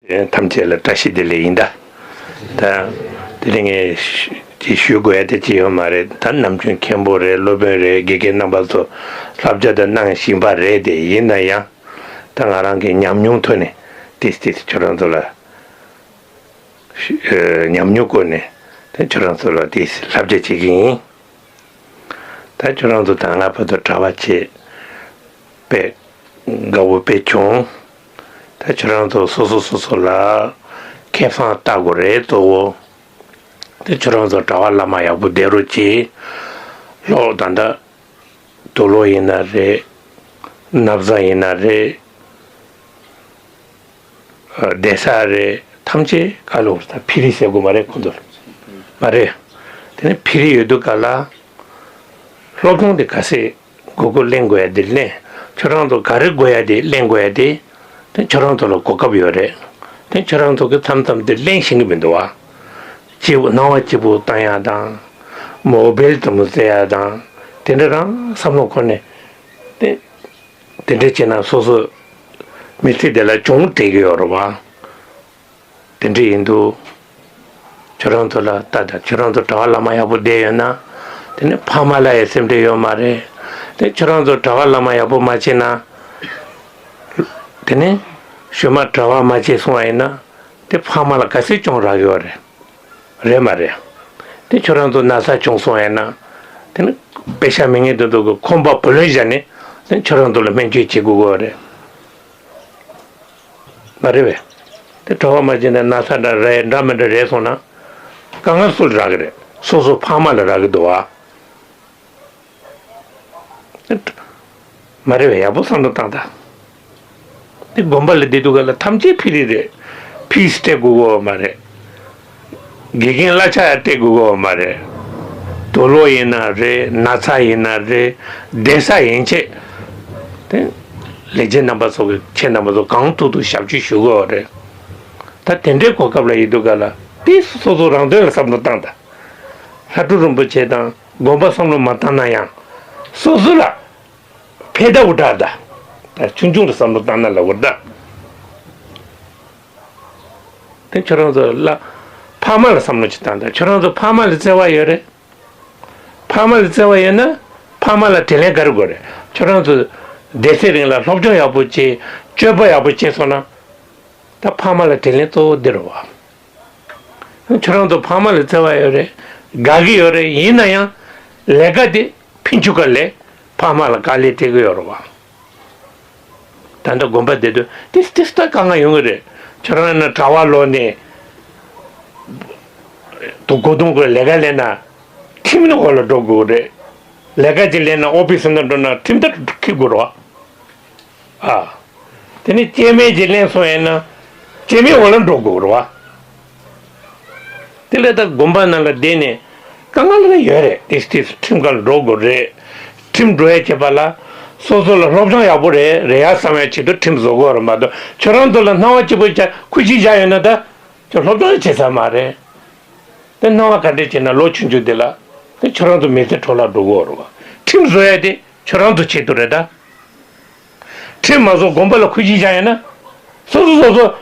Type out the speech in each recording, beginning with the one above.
탐지를 다시 들린다. 다 들링에 지슈고야 되지요 말에 단 남중 캠보레 로베레 게게 남바서 랍자다 난 심바레데 이나야 당아랑게 냠뇽토네 디스티스처럼돌아 냠뇽고네 저런돌아 디스 랍제지기 다저런도 당아파도 타와치 배 가고 배총 다저런도 소소소소라 개파 따고래 또 대처럼서 타war라마야 부대로치 로단다 돌로이나레 납자이나레 데사레 탐지 갈로르다 피리세고 말에 콘도 말에 되네 피리유도 갈라 로동데 가세 고글 랭고야 들네 저런도 가르고야 돼 랭고야 돼 저런도로 고급이래 저런도 그 탐탐들 랭싱이면도 와 지부 나와 지부 따야다 모빌도 못해야다 되느라 삼로코네 되는지나 소소 밑에들 좀 되게 열어봐 된지인도 저런도라 따다 저런도 타war라마야 부대야나 되네 파말라에 셈대요 말에 저런도 타war라마야 부마치나 되네 쇼마 타와 마치 소아이나 데 파말라 가시 좀 라요래 레마레 데 저런도 나사 총소에나 되네 베샤밍에도 그 콤바 벌려지네 데 저런도를 맨지 지구거래 말레베 데 타와 마치나 나사다 레 라메데 레소나 강한 소리라 그래 소소 파말라라기도 와 말레베 야보산도 땅다 이 bombarle dedugal 탐지 필이래 피스테 그거 말해 기긴 라차 때 그거 말해 돌로이나레 나차이나레 데사인체 레전 넘버 속에 체 넘버도 강도도 샵지 쉬고래 다 텐데 고갑라 이두갈라 피스 소소랑들 삼도 땅다 하두름 버체다 고바 삼로 마타나야 소소라 페다 우다다 충중도 삼도 단날라 워다 저런도 라 파말 삼노치 단다 저런도 파말 제와여래 파말 제와여나 파말 텔레 가르고래 저런도 데세링라 롭줘야 보지 쮸봐야 보지 소나 다 파말 텔레 또 들어와 저런도 파말 제와여래 가기여래 이나야 레가디 핀추갈래 파말 갈리 되고 여러와 단도 곰바데도 디스티스타 강아 용어래 저러나 타war로네 또 고동걸 레갈레나 팀는 걸로 도고래 레가질레나 오피스는 도나 팀도 키고로 아 되니 제메질레 소에나 제메 올은 도고로 들레다 곰바나라 데네 강아르 여래 디스티스 팀걸 도고래 팀 도에 제발라 소소로 롭정 야보래 레야 사메치도 팀소고로 마도 저런돌라 나와치 보자 쿠지자연나다 저 롭정 제사 말에 내 나와 간데치나 로춘주들라 저런도 메세 톨라 도고로 팀소야데 저런도 제도래다 팀마서 곰발로 쿠지자연나 소소소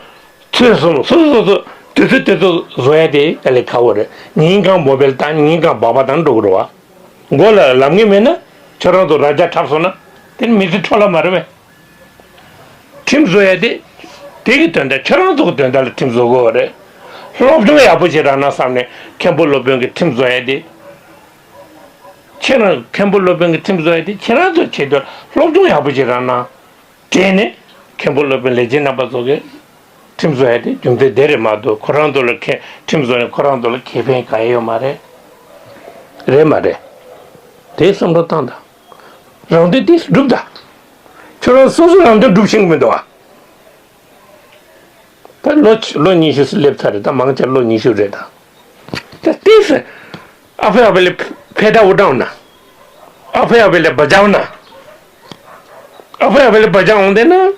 소소소 뜻뜻도 조야데 알레 카오레 닌가 모벨 단 닌가 바바단 도고로와 골라 람게메나 저런도 라자 탑소나 된 미드 톨라 말에 팀 조야데 되게 된다 저런도 된다 팀 조고래 롭종의 아버지라나 삼네 캠볼로 병게 팀 조야데 채는 캠볼로 병게 팀 조야데 채라도 제도 롭종의 아버지라나 되네 캠볼로 병 레전드 아버지게 팀 조야데 좀더 데레마도 코란돌을 팀 조야 코란돌을 개변 가요 말에 레 말에 대성도 탄다 라운드 디스 룹다 저런 소소랑도 룹싱면도 와 로니시스 랩타르다 망자 로니시르다 디스 아페아벨 페다 오다우나 아페아벨 바자우나 아페아벨 바자운데나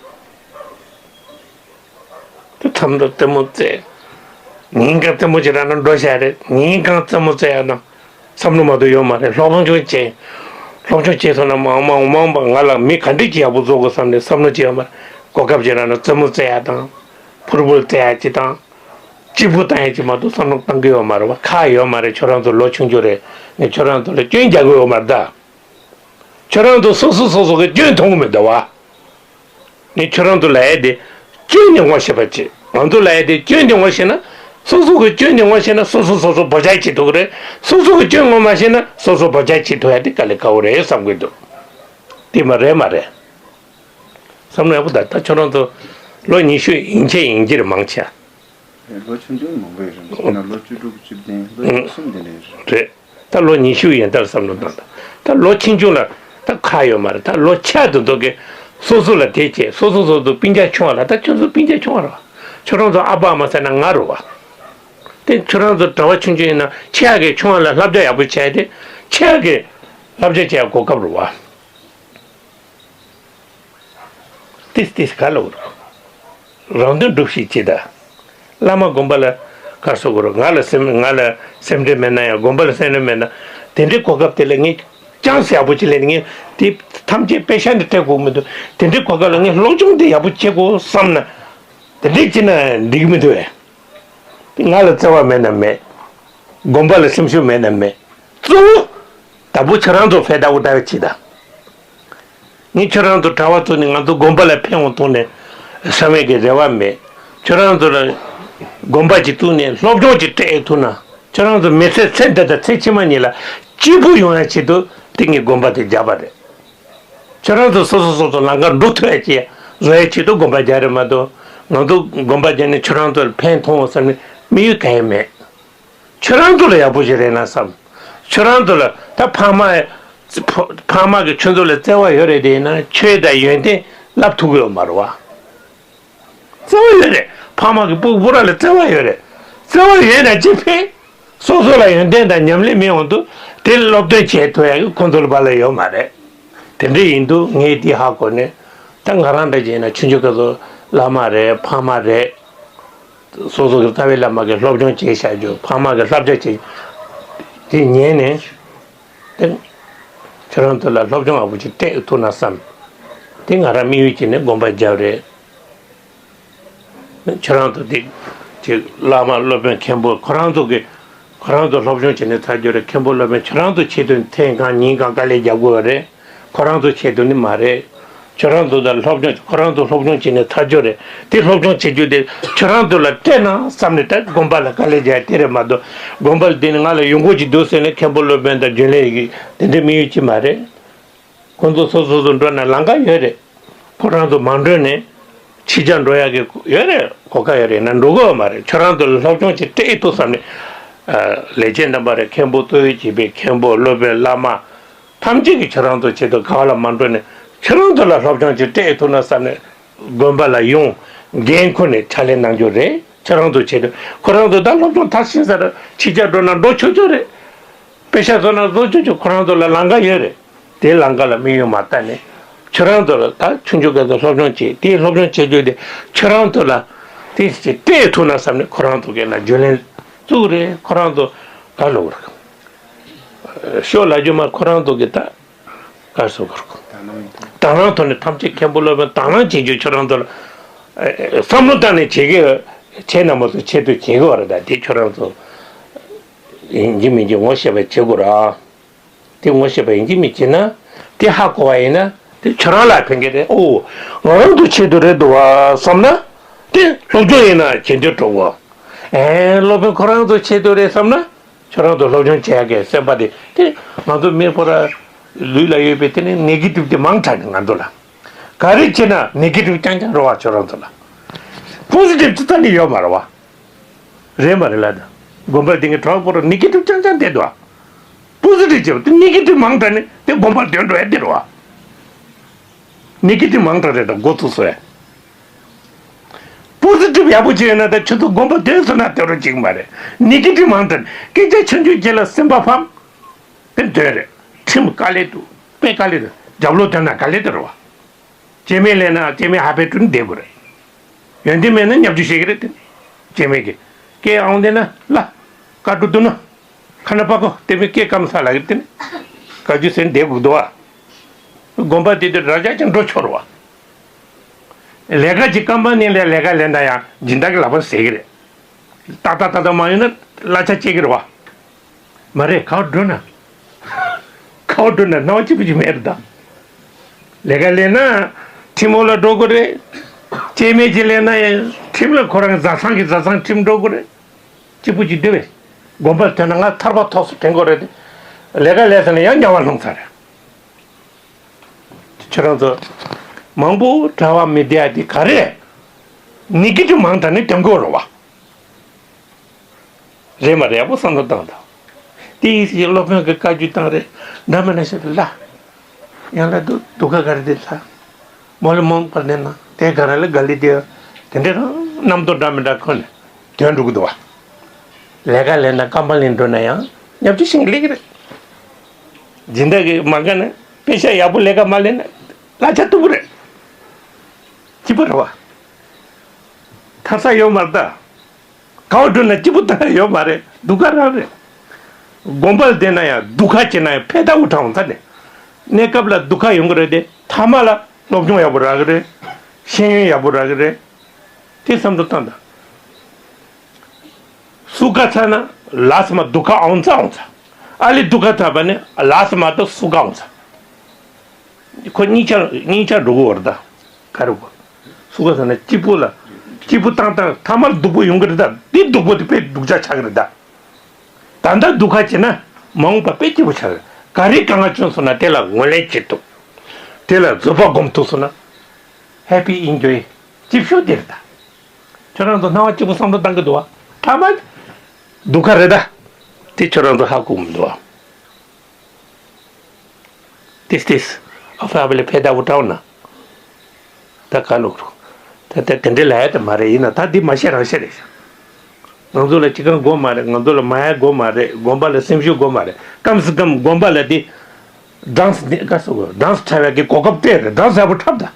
또 탐도 때문에 닌가 때문이라는 도시아래 닌가 때문에야나 삼루마도 요마래 로방조이체 롬초체서나 마마마마가라 미 간디지 아부조고 삼네 삼노지야마 고갑제라는 점무세야다 푸르불 때야지 당 지부다야지 마도 선옥 당겨요 말아 카요 말에 저랑도 로충조래 네 저랑도 쩐자고 말다 저랑도 소소소소가 쩐 통음에다 와네 저랑도 라야 돼 쩐영 와셔봤지 안도 라야 돼 쩐영 와시나 소소가 쩐영 와시나 소소소소 보자이지도 그래 소소가 쩐영 와시나 소소 보자이지도 해야 돼 깔래가오래 삼고도 말해 삼나보다 다 저런도 로니슈 인체 인지를 망치야 로춘중 뭔가요? 나 로추도 집네. 로춘데네. 그래. 다 로니슈 연달 삼는다. 다 로친중라 다 가요 말아. 다 로차도 도게 소소라 대체 소소소도 빈자 총알아. 다 저도 빈자 총알아. 저런도 아바마사나 나로와. 때 저런도 더와 충중이나 최악의 총알라 납자야 붙여야 돼. 최악의 납자야 고갑으로 와. 티스 칼로 라운드 두시치다 라마 곰발라 가서고로 ngala semdemena 곰발라 semdemena 텐데 고갑텔랭이 장세 아버지랭이 티 탐제 패션데 때고면도 텐데 고갈랭이 롱중데 야부치고 삼나 텐데 지나 니기면도 해 ngala 자와면메 곰발라 심슈면메 또 다부처럼도 페다우다치다 니처럼도 타와토니 나도 곰발라 평온토네 사메게 대와메 저런도 곰바지 투네 롭조지 때투나 저런도 메세 센터다 세치만이라 지부용하지도 띵이 곰바지 잡아래 저런도 소소소소 난가 루트야지 저에치도 곰바자르마도 너도 곰바지네 저런도 팬통어서는 미유카이메 저런도를 야부지래나 삼 저런도를 다 파마게 천돌에 때와 열애되나 최다 유엔데 랍투고 말와 저래 파마게 뿌라를 때와요래 저래나 집에 소소라 연대다 냠레 미온도 텔롭데 제토야 컨트롤 발레요 말에 근데 인도 녜디 하고네 땅가란데 제나 춘족도 라마레 파마레 소소 타벨라마게 롭종 제샤죠 파마게 랍제지 디녜네 저런들라 롭종 아버지 때 토나삼 띵하라 미위치네 곰바자레 저런도 제 라마 로벤 캠보 코란도게 코란도 롭종 전에 타저레 캠보 로벤 저런도 체든 태가 니가 갈래자고래 코란도 체든이 말에 저런도다 롭종 코란도 롭종 전에 타저레 티 롭종 체주데 저런도라 때나 삼네다 곰발라 갈래자 때레마도 곰발 되는 알아 용고지 도세네 캠보 로벤다 전에기 근데 미유치 말에 콘도 소소도나 랑가 여래 코란도 만드네 치잔 로야게 여래 고가여래 난 로고 말에 저런도 롭종치 때또 삼네 레전드 말에 캠보토의 집에 캠보 로베 라마 탐지기 저런도 제도 가라 만드네 저런도라 롭종치 때또 나삼네 곰발라 용 겐코네 찰렌낭조레 저런도 제도 코란도 달롭종 다신사라 치자도나 노초조레 페샤도나 노초조 코란도라 랑가 여래 대 랑가라 미유 맞다네 저런도라 다 충족해서 롭종치 대 롭종치 줘데 저런도라 대시 때또 나삼네 코란도게나 줄렌 tuure Korando galor 쇼라주마 코란도게다 가서 그렇고 당한테는 탐지 캠볼로면 당한 제주처럼도 삼로단에 제게 제나모도 제도 제거하다 대처럼도 인지미지 원시에 제거라 대 원시에 인지미지나 대 하고와이나 대 저라라 팽게데 오 어도 제도래도 와 삼나 대 로조이나 제도도 로벤 코란도 제도래 삼나 저랑도 로전 제하게 셈바디 나도 메보라 루일라이 베테네 네게티브 망타는 안돌라 가르치나 네게티브 짱짱로 와 저런돌라 포지티브 뜻하니 요 말와 레마르라다 곰발딩에 트라우보로 네게티브 짱짱 대도 포지티브 네게티브 망타네 대 곰발 된도 해대로 와 네게티브 망타래다 고투소에 포지티브 야부지에나다 저도 곰바 대서나 때로 지금 말해 네게티브 망탄 기자 천주 jel라 셈바팜 근데 팀 깔레도 빼 깔레도 잡로잖아 깔레더와 제메레나 제메 하베튼 되고래 연디면은 nhập 주시 그랬더니 제메게 게 아운데나 라 까두두나 하나바고 때문에 게 감사라 그랬더니 가주센 대부도와 곰바 대들 라자장 도쳐와 내가 직감반인데 내가 낸다야 진작에 라번 세기래 따따따따 마이는 라차 체기로 와 말해 가오드나 가오드나 나오지 비지 메르다 내가 내나 팀올라 도그래 제메질레나 팀을 고랑 자상 팀도 그래 지부지 되게 곰발 때나가 타바 토스 된 거래 내가 내서는 양양을 농사래 저런서 망보 타와 미디아디 가래 니기 좀 많다네 땡거로 와 제마래 아부 상도당다 디시 로페 그 가주당래 나만에서라 양라도 도가 가르데사 몰몬 빠네나 대가를 갈리디어 근데는 남도 담다 건 견두고도 와 내가 내나 깜발린도나야 nhập 생리그래 진다게 막가네 पेशा याबू लेगा माले ना लाचा तू बुरे चिपरा वा थासा यो मरदा काउडू ना चिपुता यो मारे दुखा रहा रे गोंबल देना या दुखा चेना है पैदा उठाऊं था ने कबला दुखा योंगरे दे थामाला लोग याबू राग रे शें याबू राग रे ते समझता था सुखा था ना लास्ट में दुखा आउंसा आली दुखा था बने लास्ट में तो सुखा आउंसा 그 니차 로고 월다 가르고 수고서네 찌불라 찌부 땅땅 타말 두부 용거다 니 두부도 빼 누자 차그러다 단다 두카치나 멍파 빼지 붙여 가리 강아촌소나 tel라 원래치도 tel라 조바곰토소나 해피 인조이 집쇼 되다 저런도 나와 찌부 상도 당거도 와 타말 두카르다 티처럼도 하고 um도 this अफाबले पैदा उठाओ ना तकालो तते कंडेला है तो मारे ही ना था दी मशे रशे रे नंदोले चिकन गो मारे नंदोले माया गो मारे गोंबाले सिमशु गो मारे कम से कम गोंबाले दी डांस कसो डांस छावे के कोकप ते डांस अब ठपदा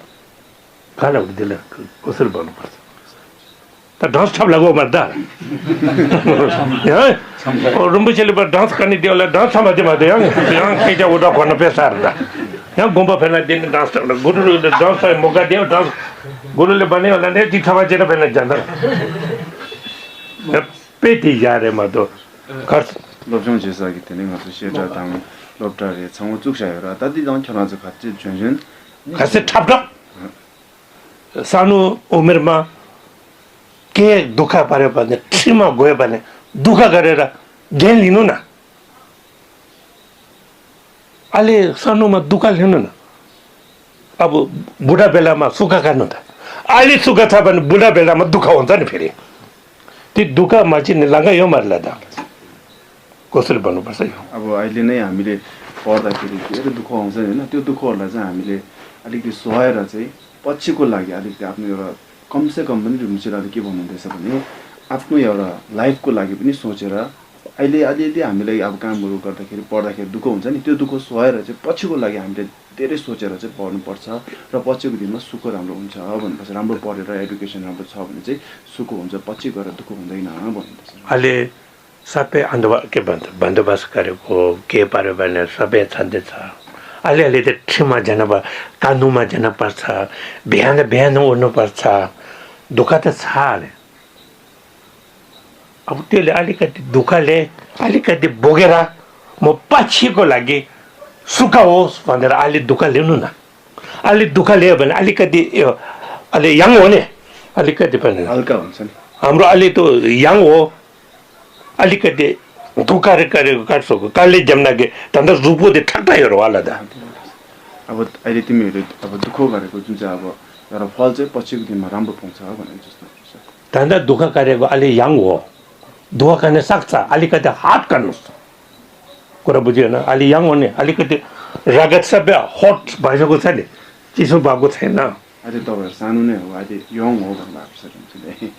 खाला उड़ दिले कोसल बनो पड़ता तो डांस ठप लगो मरदा यार और रुम्बे चले पर डांस करने दियोला डांस समझ में आते यार केजा उड़ा कोन पे सारदा यहाँ गोंबा फैला दिन डांस गुरु डांस है मौका दिया डांस गुरु ले बने वाला ने दिखावा जेना फैला जाना पेटी जा रहे मत तो खर्च लोब्जों जैसा कि तेरे में तो शेरा ताम लोब्टा रे छमो चुक जाएगा तादी जान चला जो खाते जन खासे ठापटा सानु उम्र में के दुखा पारे बने ठिमा गोए बने दुखा गरेरा गेन लिनु ना आले सानोमा दुखा लिनु न अब बुढा बेलामा सुखा खानु त आले सुखा छ भने बुढा बेलामा दुखा हुन्छ नि फेरि ती दुखमा चाहिँ लागा यो मार्ला त कसरी भन्नुपर्छ यो अब अहिले नै हामीले पढ्दाखेरि धेरै दुःख आउँछ हैन त्यो दुःखहरुलाई चाहिँ हामीले अलिकति सहाएर चाहिँ पछिको लागि अलिकति आफ्नो एउटा कमसे कम पनि रुमसिराले के भन्नुहुँदैछ भने आफ्नो एउटा लाइफको लागि पनि सोचेर अहिले अलिअलि हामीलाई अब कामहरु गर्दाखेरि पढ्दाखेरि दुःख हुन्छ नि त्यो दुःख सहाएर चाहिँ पछिको लागि हामीले धेरै सोचेर चाहिँ पढ्नुपर्छ र पछिको दिनमा सुख राम्रो हुन्छ भन्नुपर्छ राम्रो पढेर एजुकेसन राम्रो छ भने चाहिँ सुख हुन्छ पछि गएर दुःख हुँदैन भन्नुपर्छ अहिले सबै के भन्छ बन्दोबस्त गरेको के पार्यो भने सबै छँदैछ अलिअलि त ठिमा जान कानुमा जानुपर्छ बिहान उड्नुपर्छ दुःख त छ अरे अब त्यसले अलिकति दुःखले अलिकति बोकेर म पछिको लागि सुख होस् भनेर अलि दुःख लिनु न अलि दुःख लियो भने अलिकति यो अलि यङ हो नि अलिकति पनि हल्का हुन्छ नि हाम्रो अलि त यङ हो अलिकति दुःख गरेको काट्छको काले जम्नाके तन्द रुपो दे ठट्टाइहरु वाला दा अब अहिले तिमीहरु अब दुःख गरेको जुन चाहिँ अब एउटा फल चाहिँ पछिको दिनमा राम्रो पाउँछ भनेर जस्तो तन्द दुःख गरेको अलि यङ हो दुःख गर्न सक्छ अलिकति हात गर्नुस् कुरा बुझ्यो न अलि यङ हो नि अलिकति रगत सबै हट भइसकेको छ नि चिसो भएको छैन अहिले तपाईहरु सानो नै हो अहिले यङ हो भन्नुभएको छ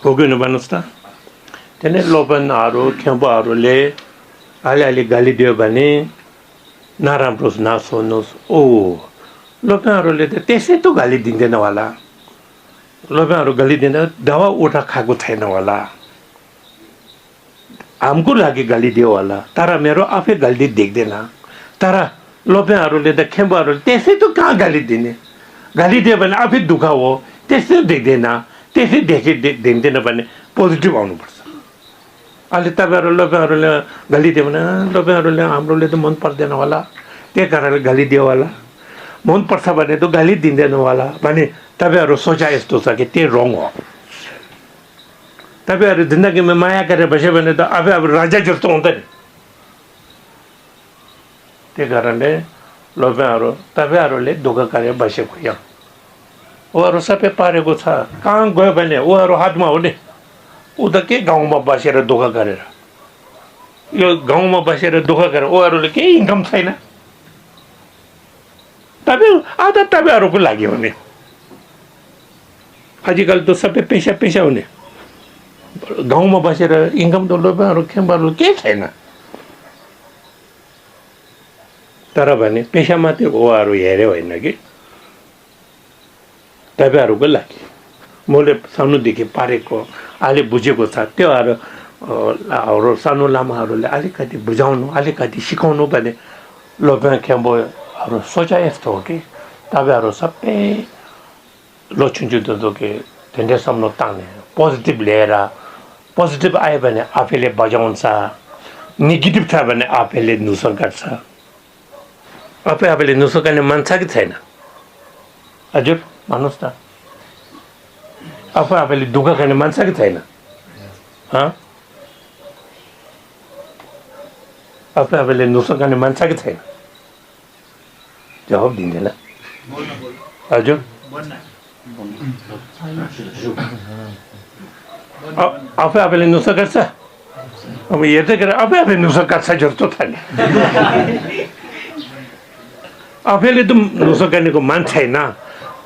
कोगिनु भन्नुस् त त्यने लोपनहरु खेम्पाहरुले अलि गाली दियो भने नराम्रो नसुन्नुस् ओ लोपनहरुले त त्यसै त गाली दिँदैन होला लोपनहरु गाली दिँदैन दवा उठा खाएको छैन होला हमको लागि गाली दियो होला तर मेरो आफै गाली देख्दैन तर लोपेहरुले त खेम्पाहरुले त्यसै त कहाँ गाली दिने गाली दियो भने आफै दुःख हो त्यस्तो देख्दैन त्यसै देख्दैन भने पोजिटिभ आउनुपर्छ अहिले तपाईँहरू लोपेहरूले गाली दियो भने लोपेहरूले हाम्रोले त मन पर्दैन होला त्यही कारणले गाली दियो होला मन पर्छ भने त गाली दिँदैन होला भने तपाईँहरू सोचाइ यस्तो छ कि त्यो रङ हो तपाईँहरू जिन्दगीमा माया गरेर बस्यो भने त आफै अब राजा जस्तो हुन्छ नि त्यही कारणले लोपेहरू तपाईँहरूले दुःख गरेर बसेको यहाँ उहाँहरू सबै पारेको छ कहाँ गयो भने उहाँहरू हातमा हो नि ऊ त के गाउँमा बसेर दुःख गरेर यो गाउँमा बसेर दुःख गरेर उहाँहरूले केही इन्कम छैन आधा तपाईँहरूको लागि हो नि आजकल त सबै पैसा हुने गाउँमा बसेर इन्कम त लोपेहरू खेम्बाहरू केही छैन तर भने पैसा मात्रै उहाँहरू हेऱ्यो होइन कि तपाईँहरूको लागि मैले सानोदेखि पारेको अहिले बुझेको छ त्योहरू सानो लामाहरूले अलिकति बुझाउनु अलिकति सिकाउनु भने लोपे खेम्बोहरू सोचाइ यस्तो हो कि तपाईँहरू सबै लोछुन्चु के झन्डैसम्म तान्ने पोजिटिभ लिएर पोजिटिभ आयो भने आफैले बजाउँछ नेगेटिभ छ भने आफैले नुसर गर्छ आफैले नुसर गर्ने मान्छ कि छैन हजुर भन्नुहोस् त आफैले दुःख गर्ने मान्छ कि छैन आफैले नुसर गर्ने मान्छ कि छैन जवाब दिँदैन हजुर आफैले नुसर गर्छ अब हेर्दै गरेर आफै नुसर गर्छ जस्तो छ नि आफैले त नुसर गर्नेको मान छैन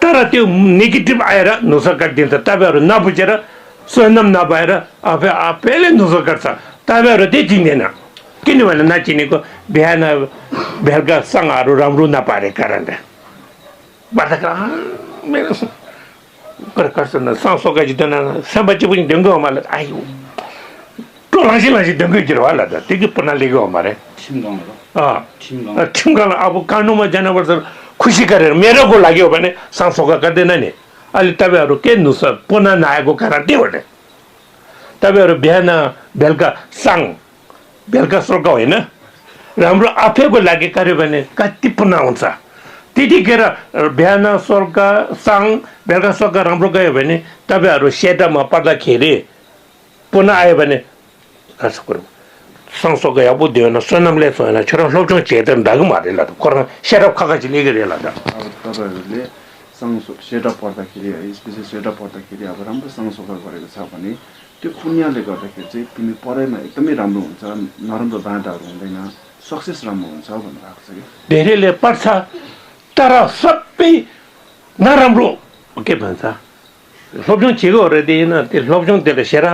तर त्यो नेगेटिभ आएर नुसर काटिदिन्छ तपाईँहरू नबुझेर स्वयं नभएर आफैले नुसर गर्छ तपाईँहरू त्यही चिन्दैन किनभने नचिनेको बिहान बेलुका सँगहरू राम्रो नपारेको कारणले मेरो सँगसँगै बच्चे पनि डेङ्गु हमारे आयो लासी डेङ्गु गिरो होला त त्यो के प्रणालीको हमारे ठिमगाउँ अब कानुनमा जानुपर्छ खुसी गरेर मेरोको लागि हो भने सँगसँगै गर्दैन नि अहिले तपाईँहरू के नुस पुनः नआएको कारण त्यो हो नि तपाईँहरू बिहान बेलुका सोर्का होइन राम्रो आफैको लागि कार्य भने कति पुनः हुन्छ त्यतिखेर बिहान सोर्का बेलुका सोर्का राम्रो गयो भने तपाईँहरू सेटामा पर्दाखेरि पुनः आयो भने सँगसँगै अब दिएन सोनमले सोएन छोरा लौटौँ चेतन ढागु मारेला त कोरोना सेटअप खकाची लिगेला त अब तपाईँहरूले सेटअप पर्दाखेरि है स्पेसली सेटअप पर्दाखेरि अब राम्रो सँगसँगै गरेको छ भने त्यो पुण्यले गर्दाखेरि चाहिँ तिमी पढाइमा एकदमै राम्रो हुन्छ नराम्रो बाधाहरू हुँदैन सक्सेस राम्रो हुन्छ भन्नु भएको छ कि धेरैले पढ्छ तर सबै नराम्रो के भन्छ लौटौँ छिगोहरू दिएन त्यो लौटौँ त्यसले सेरा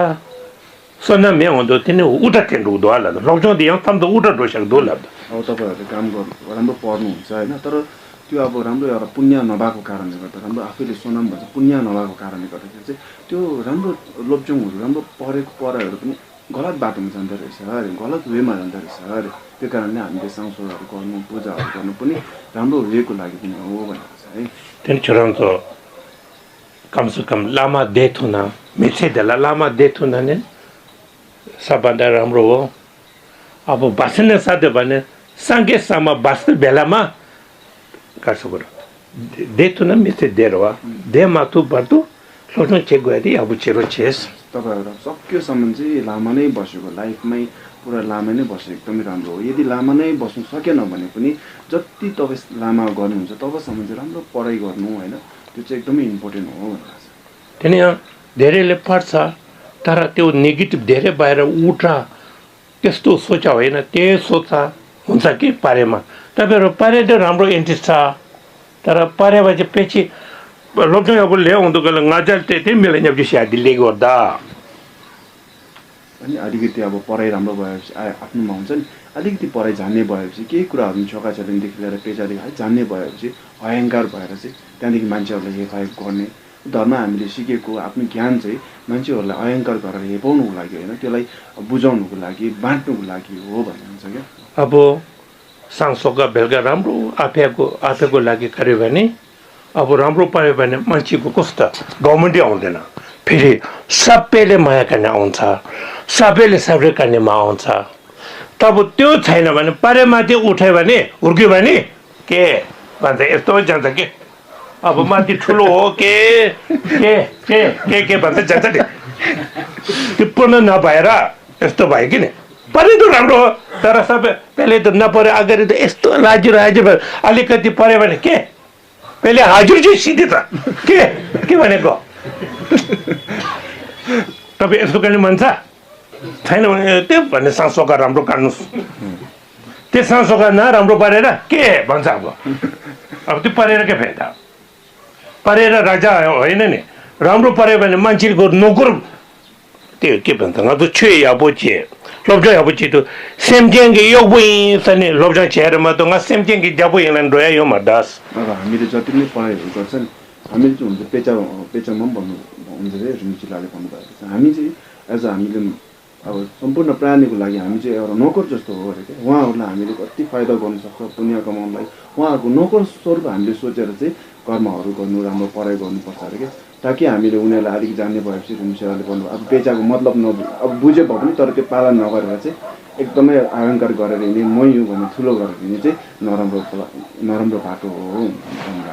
सोना म्या हुँदो तिनी उठा टेन्ट हुँदो होला त लौटौँ दियो तम त उठा डोसेको होला त अब तपाईँहरूले काम गर्नु राम्रो पढ्नुहुन्छ होइन तर त्यो अब राम्रो एउटा पुण्य नभएको कारणले गर्दा राम्रो आफैले सोनाम भन्छ पुण्य नभएको कारणले गर्दाखेरि चाहिँ त्यो राम्रो लोप्चोङहरू राम्रो पढेको पढाइहरू पनि गलत बाटोमा जाँदो रहेछ अरे गलत वेमा जाँदो रहेछ अरे त्यो कारणले हामीले सांसोहरू गर्नु पूजाहरू गर्नु पनि राम्रो वेको लागि पनि हो भनेको छ है त्यहाँदेखि छोराउनु त कमसेकम लामा डेथ हुन मिठै देला लामा डेथ हुन नि सबभन्दा राम्रो हो अब बाँच्ने साध्य भने साङ्गेसम्म बाँच्ने बेलामा गर्छु कुरो डेथ हुन मिठै देर हो दे माथु बर्दु सोच्नु चेक गएर अब चेरो चेस तपाईँहरू सकेसम्म चाहिँ लामा नै बसेको लाइफमै पुरा लामा नै बसेको एकदमै राम्रो हो यदि लामा नै बस्नु सकेन भने पनि जति तपाईँ लामा गर्नुहुन्छ तबसम्म चाहिँ राम्रो पढाइ गर्नु होइन त्यो चाहिँ एकदमै इम्पोर्टेन्ट हो भनेर त्यहाँदेखि धेरैले पढ्छ तर त्यो नेगेटिभ धेरै बाहिर उठ त्यस्तो सोच होइन त्यही सोच हुन्छ कि पारेमा तपाईँहरू पारे त राम्रो इन्ट्रेस्ट छ तर पारेपछि पछि लोग्ने अब ल्याउँदो गएर ngajal त्यही मिलेन शादीले गर्दा अनि अलिकति अब पढाइ राम्रो भएपछि आफ्नोमा हुन्छ नि अलिकति पढाइ जान्ने भएपछि केही कुराहरू छोकाछोरीदेखि लिएर पेचादेखि है जान्ने भएपछि अहङ्कार भएर चाहिँ त्यहाँदेखि मान्छेहरूलाई हेफाइ गर्ने धर्म हामीले सिकेको आफ्नो ज्ञान चाहिँ मान्छेहरूलाई अहङ्कार गरेर हेपाउनुको लागि होइन त्यसलाई बुझाउनुको लागि बाँड्नुको लागि हो भन्ने हुन्छ क्या अब सांसोका बेलुका राम्रो आफैको लागि गर्यो भने अब राम्रो पायो भने मान्छेको कस्तो गभर्मेन्टै आउँदैन फेरि सबैले माया गर्ने आउँछ सबैले सबै गर्नेमा आउँछ तब त्यो छैन भने पारेमाथि उठ्यो भने हुर्क्यो भने के भन्छ यस्तो जान्छ के अब माथि ठुलो हो के भन्छ जान्छ नि त्यो पूर्ण नभएर यस्तो भयो कि नि परे त राम्रो हो तर सबै पहिले त नपऱ्यो अगाडि त यस्तो हजुर अलिकति पऱ्यो भने के पहिले हजुर चाहिँ सिधै त के भनेको तपाईँ यस्तो गर्ने मन छ छैन भने त्यो भन्ने सासोका राम्रो काट्नुहोस् त्यो सासोका नराम्रो पारेर के भन्छ अब त्यो परेर के फाइदा परेर राजा होइन नि राम्रो पऱ्यो भने मान्छेको नोकर त्यो के भन्छ अब छुए अब चे लब्जा अब चे त्यो सेमजेङ्गे यो बुइ सने लब्जा छेर म त सेमजेङ्गे जब यहाँ रोया यो मदास अब हामीले जति पनि पढाइहरू गर्छ नि हामीले चाहिँ हुन्छ पेचामा पनि हुन्छ रे रुचिलाले भन्नुभएको छ हामी चाहिँ एज अ हामीले अब सम्पूर्ण प्राणीको लागि हामी चाहिँ एउटा नोकर जस्तो हो अरे क्या उहाँहरूलाई हामीले कति फाइदा गर्नु सक्छ पुण्य कमाउनलाई उहाँहरूको नोकर स्वरूप हामीले सोचेर चाहिँ कर्महरू गर्नु राम्रो पढाइ गर्नुपर्छ अरे क्या ताकि हामीले उनीहरूलाई अलिक जान्ने भएपछि रुचिलाले भन्नु अब पेचाको मतलब अब बुझे भए पनि तर त्यो पालन नगरेर चाहिँ एकदमै अहङ्कार गरेर हिँड्ने मै हो भने ठुलो गरेर हिँड्ने चाहिँ नराम्रो बाटो हो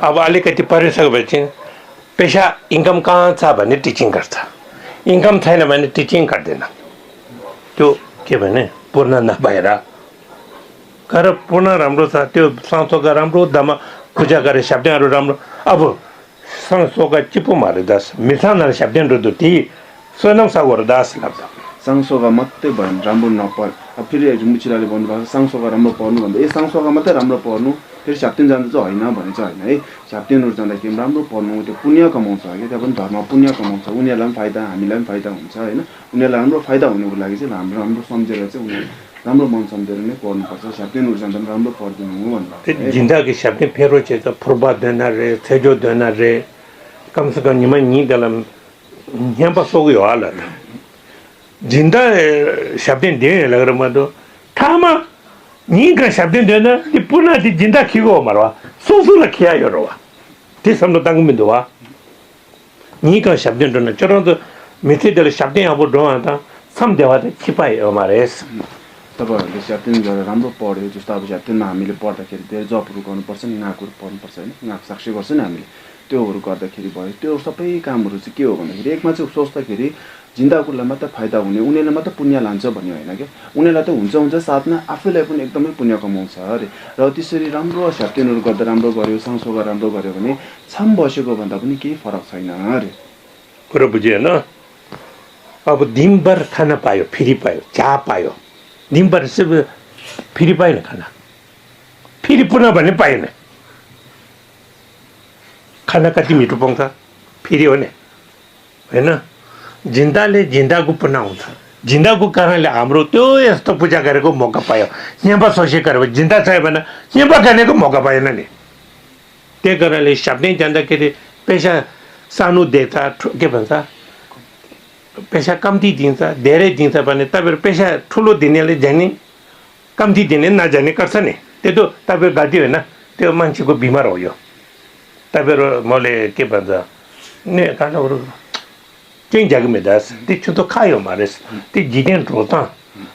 अब अलिकति परिसकेपछि पेसा इन्कम कहाँ छ भने टिचिङ गर्छ इन्कम छैन भने टिचिङ गर्दैन त्यो के भने पूर्ण नभएर तर पूर्ण राम्रो छ त्यो संस्थाका राम्रो दमा पूजा गरे शब्दहरू राम्रो अब संस्थाका चिपो मारे दास मिसानहरू शब्दहरू दुती स्वयं सागर दास लाग्छ साङसोगा मात्रै भयो भने राम्रो नपढ अब फेरि मुचिलाले भन्नुभएको साङसोगा राम्रो पढ्नु भन्दा ए साङसोगा मात्रै राम्रो पढ्नु फेरि छाप्तिन जाँदा चाहिँ होइन भने चाहिँ होइन है छाप्तिनहरू जाँदाखेरि राम्रो पढ्नु त्यो पुण्य कमाउँछ कि त्यहाँ पनि धर्म पुण्य कमाउँछ उनीहरूलाई पनि फाइदा हामीलाई पनि फाइदा हुन्छ होइन उनीहरूलाई राम्रो फाइदा हुनुको लागि चाहिँ हाम्रो राम्रो सम्झेर चाहिँ उनीहरू राम्रो मन सम्झेर नै पढ्नुपर्छ छाप्तिनहरू जाँदा पनि राम्रो पढिदिनु भन्नु जिन्दगी छाप्ने फेरो चाहिँ त फुर्बा देना रे सेजो देना रे कमसेकम निमै नि दलम यहाँ पर सो गयो हालत जिंदा शब्द देने लग रहा मतो ठामा नी का शब्द देना ये पुनः दी जिंदा खीगो मरवा सोचो लखिया यो रवा ते समझो तंग में दुआ नी का शब्द देना चलो तो मिथे दल शब्द यहाँ पर डोंगा था सम देवा ते छिपाए हमारे तपाईँहरूले च्याप्टेन गरेर राम्रो पढ्यो जस्तो अब च्याप्टेनमा हामीले पढ्दाखेरि धेरै जबहरू गर्नुपर्छ नि नाकहरू पढ्नुपर्छ होइन नाक साक्षी गर्छ नि हामीले त्योहरू गर्दाखेरि भयो त्यो सबै कामहरू चाहिँ के हो भन्दाखेरि एकमा चाहिँ सोच्दाखेरि जिन्दाकुलाई मात्र फाइदा हुने उनीहरूले मात्र पुण्य लान्छ भन्ने होइन क्या उनीहरूलाई त हुन्छ साथमा आफैलाई पनि एकदमै पुण्य कमाउँछ अरे र त्यसरी राम्रो च्याप्टेनहरू गर्दा राम्रो गर्यो साङसोगा राम्रो गर्यो भने छाम बसेको भन्दा पनि केही फरक छैन अरे कुरो बुझेन अब दिनभर खाना पायो फ्री पायो चिया पायो दिनभर फ्री पाएन खाना फेरि पुनः भन्ने पाएन खाना कति मिठो पाउँछ फेरि हो नि होइन जिन्दाले जिन्दाको पुनः आउँछ जिन्दाको कारणले हाम्रो त्यो यस्तो पूजा गरेको मौका पायो यहाँ सोचे गरेर जिन्दा छ भने यहाँ गर्नेको मौका पाएन नि त्यही कारणले सबै जाँदाखेरि पैसा सानो देख्छ के भन्छ पैसा कम्ती दिन्छ धेरै दिन्छ भने तपाईँहरू पैसा ठुलो दिनेले जाने कम्ती दिने नजाने गर्छ नि त्यो त तपाईँहरू गल्ती होइन त्यो मान्छेको बिमार हो यो तपाईँहरू मैले के भन्छ ने खानाहरू त्यही जग्गामा दास त्यो त खायो मारेस त्यो जिने रोता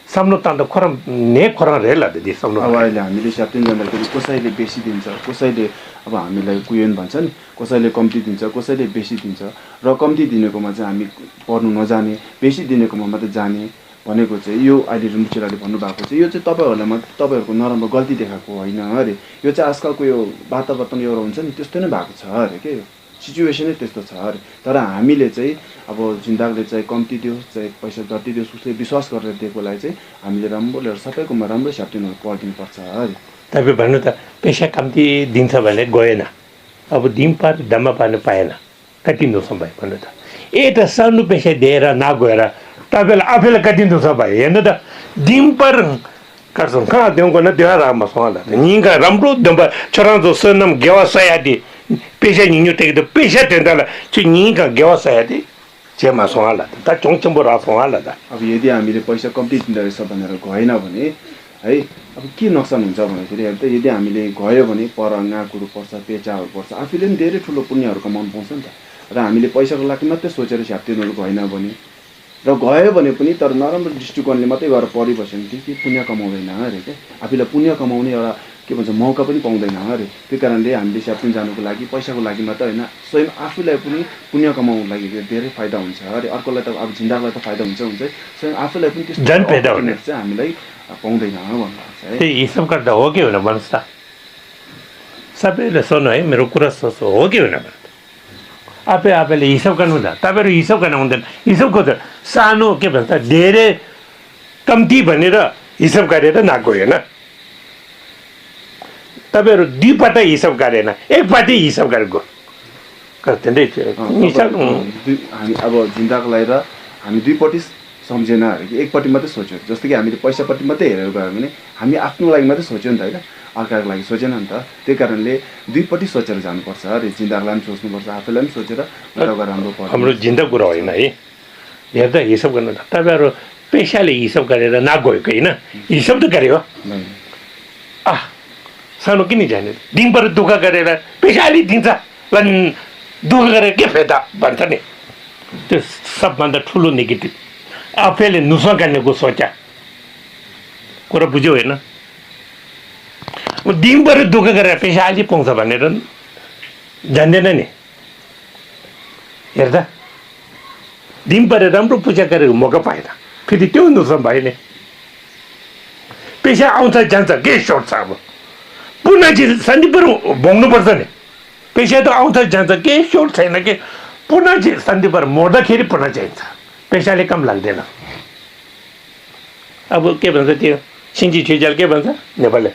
सामनो तान्दा खरम ने खरम रेला दिदी सामनो अब अहिले हामीले च्याप्टेन जाँदाखेरि कसैले बेसी दिन्छ कसैले अब हामीलाई कुयन भन्छ नि कसैले कम्ती दिन्छ कसैले बेसी दिन्छ र कम्ती दिनेकोमा चाहिँ हामी पढ्नु नजाने बेसी दिनेकोमा मात्रै जाने भनेको चाहिँ यो अहिले रुम्चेलाले भन्नुभएको चाहिँ यो चाहिँ तपाईँहरूलाई मात्रै तपाईँहरूको नराम्रो गल्ती देखाएको होइन अरे यो चाहिँ आजकलको यो वातावरण एउटा हुन्छ नि त्यस्तो नै भएको छ अरे के सिचुएसनै त्यस्तो छ अरे तर हामीले चाहिँ अब जिन्दाले चाहिँ कम्ती दियोस् चाहिँ पैसा जति दियोस् उसले विश्वास गरेर दिएकोलाई चाहिँ हामीले राम्रो लिएर सबैकोमा राम्रो च्याप्टेनहरू पढिदिनुपर्छ अरे तपाईँ भन्नु त पैसा कम्ती दिन्छ भने गएन अब दिम पार दम्मा पार्नु पाएन कति दोष भाइ भन्नु त ए त सानो पैसा दिएर नगएर तपाईँलाई आफैलाई कति दोष भाइ हेर्नु त दिम पर गर्छौँ कहाँ देउको न त्यो राम्रो सवाल निका राम्रो दम्बा छोरा जस्तो नाम व्यवसाय आदि पैसा नियो टेक्दा पैसा तेन्दाला चाहिँ निका व्यवसाय आदि चेमा सवाल त चौचम्बो र सवाल त अब यदि हामीले पैसा कम्ती दिँदो रहेछ भनेर गएन भने है अब के नोक्सान हुन्छ भन्दाखेरि यदि हामीले गयो भने पर गाँकुहरू पर्छ पेचाहरू पर्छ आफूले पनि धेरै ठुलो पुण्यहरू कमाउनु पाउँछ नि त र हामीले पैसाको लागि मात्रै सोचेर छ्याप्तिनुहरू भएन भने र गयो भने पनि तर नराम्रो दृष्टिकोणले मात्रै गएर परिबस्यो भने के पुण्य कमाउँदैन अरे क्या आफूलाई पुण्य कमाउने एउटा के भन्छ मौका पनि पाउँदैन अरे त्यो कारणले हामीले स्याप्टिन जानुको लागि पैसाको लागि मात्र होइन स्वयं आफूलाई पनि पुण्य कमाउनुको लागि धेरै फाइदा हुन्छ अरे अर्कोलाई त अब झिन्डालाई त फाइदा हुन्छ स्वयं आफूलाई पनि त्यस्तो चाहिँ हामीलाई पाउँदैन भन्नुहुन्छ है त्यही हिसाब गर्दा हो कि होइन भन्नुहोस् त सबैले सुन्नु है मेरो कुरा सोच्नु हो कि होइन आफैले हिसाब गर्नु हुँदैन तपाईँहरू हिसाब गर्नु हुँदैन हिसाब गर्दा सानो के भन्छ धेरै कम्ती भनेर हिसाब गरेर नगयो होइन तपाईँहरू दुईपल्ट हिसाब गरेन एकपट्टि हिसाब गरेको हिसाब हामी अब जिन्दाको लागि र हामी दुईपट्टि सम्झेन अरे कि एकपट्टि मात्रै सोच्यो जस्तो कि हामीले पैसापट्टि मात्रै हेरेर गयो भने हामी आफ्नो लागि मात्रै सोच्यो नि त होइन अर्काको लागि सोचेन नि त त्यही कारणले दुईपट्टि सोचेर जानुपर्छ अरे जिन्दालाई पनि सोच्नुपर्छ आफैलाई पनि सोचेर राम्रो पर्छ हाम्रो जिन्दा कुरा होइन है हेर्दा हिसाब गर्नु तपाईँहरू पैसाले हिसाब गरेर नगएको होइन हिसाब त गऱ्यो सानो किन जाने दिनभर दुःख गरेर पैसा अलि दिन्छ दुःख गरेर के फाइदा भन्छ नि त्यो सबभन्दा ठुलो नेगेटिभ आफैले नुसा गर्नेको सोचा कुरा बुझ्यो होइन दिनभर दुःख गरेर पैसा अलि पाउँछ भनेर जान्दैन नि हेर्दा दिनभर राम्रो पूजा गरेर मौका पाएन फेरि त्यो नुसा भयो नि पैसा आउँछ जान्छ के सोच्छ अब पुनः चाहिँ शान्तिपुर भोग्नुपर्छ नि पैसा त आउँछ जान्छ केही सोट छैन कि पुनः चाहिँ शान्तिपुर मर्दाखेरि पुनः चाहिन्छ पैसाले कम लाग्दैन अब के भन्छ त्यो सिन्जी ठिजाल के भन्छ नेपालले